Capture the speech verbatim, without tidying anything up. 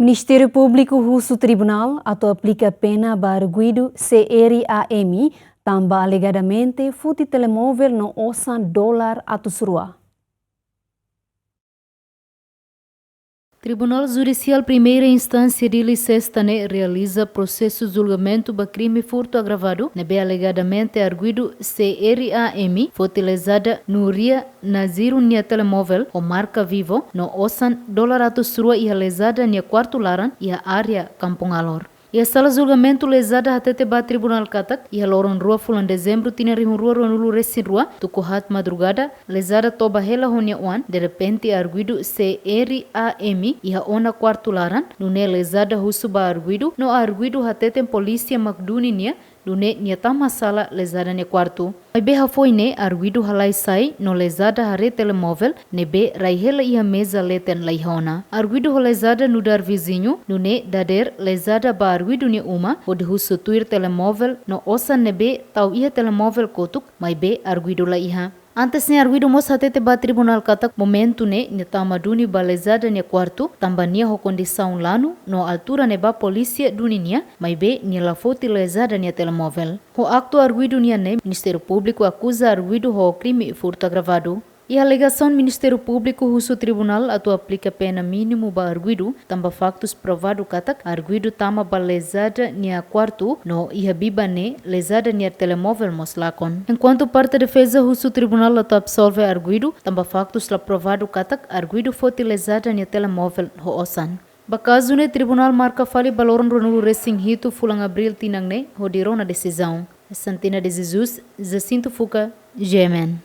Ministériu Públiku husu tribunál atu aplika pena ba arguidu C R A M tanba alegadamente foti telemóvel no osan dolar atus rua. Tribunál Judisiál Primeira Instánsia Dili Sesta ne'e realiza prosesu julgamentu ba krime furtu agravadu ne'ebé alegadamente arguidu C R A M foti lezada Nuria Naziru nia telemóvel ho marka Vivo no osan dolar atus rua iha lezada nia kuartu laran iha área Kampung Alor. Iha sala julgamentu lezada hatete ba tribunál katak iha loron rua fulan Dezembru tinan rihun rua ruanulu resin rua, tuku haat madrugada, lezada toba hela ho nia oan, derrepente arguidu C R A M iha ona kuartu laran, nune'e lezada husu ba arguidu no arguidu hateten polísia mak duni nia, nune'e nia tama sala lezada nia kuartu. Maibé hafoin ne'e arguidu halai sai no lezada haree telemóvel ne'ebé rai hela iha meza leten la iha ona. Arguidu ho lezada nu'udar viziñu, nune'e dadeer lezada ba arguidu nia uma hodi husu tuir telemóvel no osan ne'ebé tau iha telemóvel kotuk, maibé arguidu la iha. Antes ne'e arguidu mós hatete ba tribunál katak momentu ne'e nia tama duni ba lezada nia kuartu, tanba nia ho kondisaun lanu no altura ne'ebá polísia duni nia, maibé nia la foti lezada nia telemóvel. Ho aktu arguidu nian ne'e, Ministériu Públiku akuza arguidu ho krime furtu agravadu. Iha alegasaun, Ministériu Públiku husu tribunál atu aplika pena mínimu ba arguidu, tanba faktus provadu katak arguidu tama ba lezada nia kuartu no iha biban ne'e lezada nia telemóvel mós lakon. Enkuantu parte defeza husu tribunál atu absolve arguidu, tanba faktus la provadu katak arguidu foti lezada nia telemóvel ho osan. Ba kazu ne'e, tribunál marka fali ba loron ruanulu resin hitu fulan Abríl tinan ne'e hodi rona desizaun. Santina de Jesus, Jacinto Fuca, G M N.